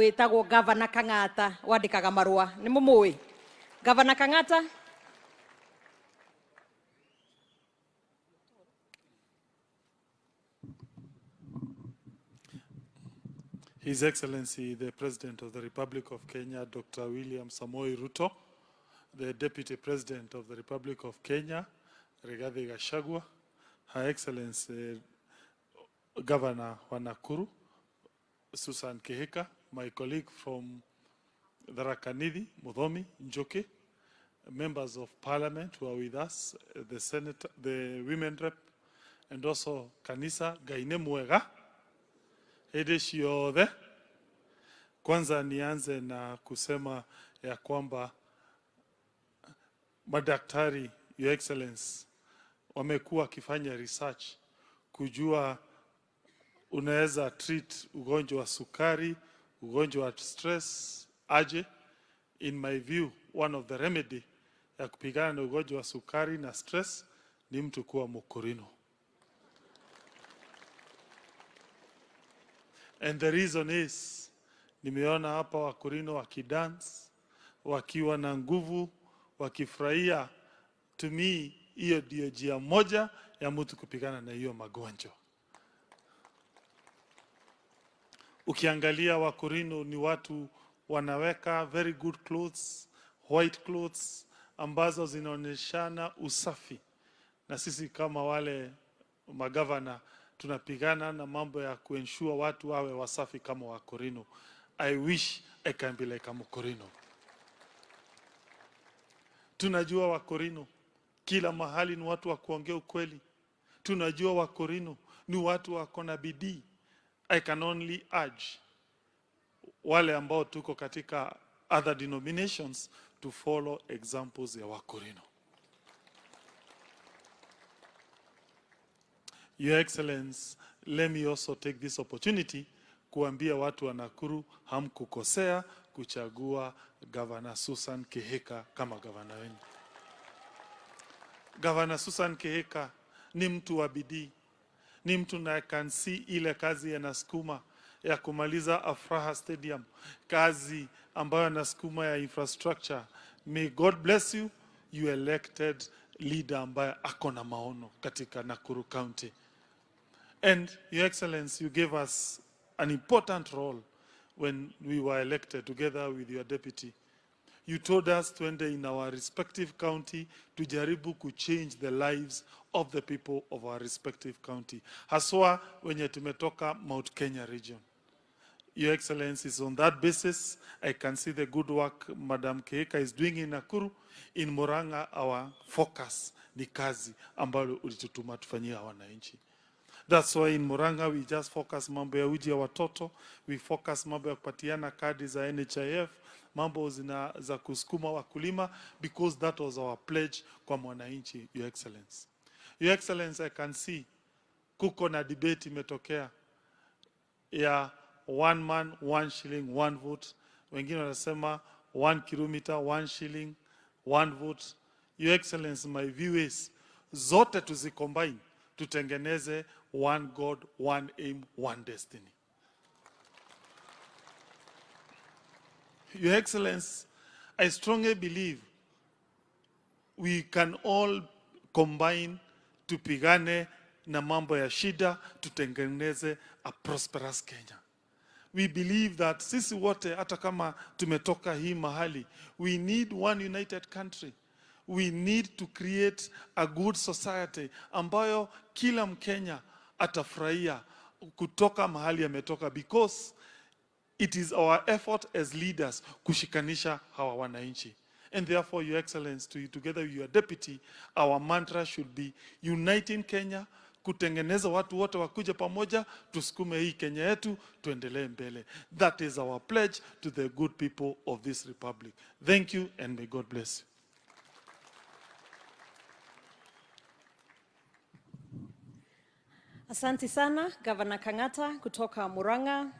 wĩtagwo Governor Kang'ata wandĩkaga marũa. Nĩ mũmũĩ Governor Kang'ata? His Excellency, the President of the Republic of Kenya, Dr. William Samoei Ruto, the Deputy President of the Republic of Kenya, Rigathi Gachagua, Her Excellency, Governor wa Nakuru, Susan Kihika, my colleague from Tharaka Nithi, Muthomi Njuki, members of Parliament who are with us, the Senator, the Women Rep, and also Kanisa Ngai nĩ mwega hĩndĩ ciothe. Kwanza nianze na kusema ya kwamba madaktari, Your Excellency, wamekuwa wakifanya research kujua unaweza treat ugonjwa wa sukari, ugonjwa wa stress aje. In my view, one of the remedy ya kupigana na ugonjwa wa sukari na stress ni mtu kuwa Mukorino. And the reason is, nimeona hapa Wakorino wakidance, wakiwa na nguvu, wakifurahia. To me, hiyo ndio njia moja ya mtu kupigana na hiyo magonjwa. Ukiangalia Wakorino ni watu wanaweka very good clothes, white clothes ambazo zinaonyeshana usafi. Na sisi kama wale magavana tunapigana na mambo ya kuensure watu wawe wasafi kama Wakorino. I wish I can be like a Mukorino. Tunajua Wakorino kila mahali ni watu wa kuongea ukweli. Tunajua Wakorino ni watu wako na bidii. I can only urge wale ambao tuko katika other denominations to follow examples ya Wakorino. Your Excellency, let me also take this opportunity kuambia watu wa Nakuru hamkukosea kuchagua Governor Susan Kihika kama gavana wenu. Governor Susan Kihika ni mtu wa bidii, ni mtu na I can see ile kazi anasukuma ya kumaliza Afraha Stadium, kazi ambayo anasukuma ya infrastructure. May God bless you, you elected leader ambaye ako na maono katika Nakuru County. And Your Excellency, you gave us an important role when we were elected together with your deputy. You told us tuende in our respective county tujaribu kuchange the lives of the people of our respective county, haswa wenye tumetoka Mount Kenya region. Your Excellency, is on that basis, I can see the good work Madam Kihika is doing in Nakuru. In Murang'a, our focus ni kazi ambalo ulitutuma tufanyie wananchi. That's why in Murang'a we just focus mambo ya uji ya watoto, we focus mambo ya kupatiana kadi za NHIF, mambo zina za kusukuma wakulima, because that was our pledge kwa mwananchi, Your Excellency. Your Excellency, I can see kuko na debate imetokea ya one man, one shilling, one vote. Wengine wanasema 1 kilometer, 1 shilling, 1 vote. Your Excellency, my view is zote tuzicombine, tutengeneze one God, one aim, one destiny. Your Excellency, I strongly believe we can all combine tupigane na mambo ya shida, tutengeneze a prosperous Kenya. We believe that sisi wote hata kama tumetoka hii mahali, we need one united country. We need to create a good society ambayo kila Mkenya atafurahia kutoka mahali ametoka, because it is our effort as leaders kushikanisha hawa wananchi. And therefore, Your Excellency, to you, together with your deputy, our mantra should be uniting Kenya, kutengeneza watu wote wakuja pamoja, tusukume hii Kenya yetu, tuendelee mbele. That is our pledge to the good people of this republic. Thank you and may God bless you. Asante sana Governor Kang'ata kutoka Murang'a.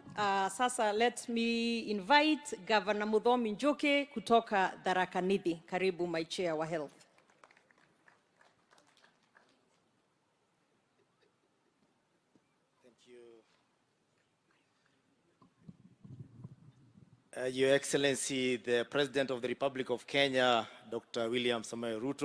Sasa let me invite Governor Muthomi Njuki kutoka Tharaka Nithi. Karibu my chair wa health. Thank you. Your Excellency, the President of the Republic of Kenya, Dr. William Samoei Ruto.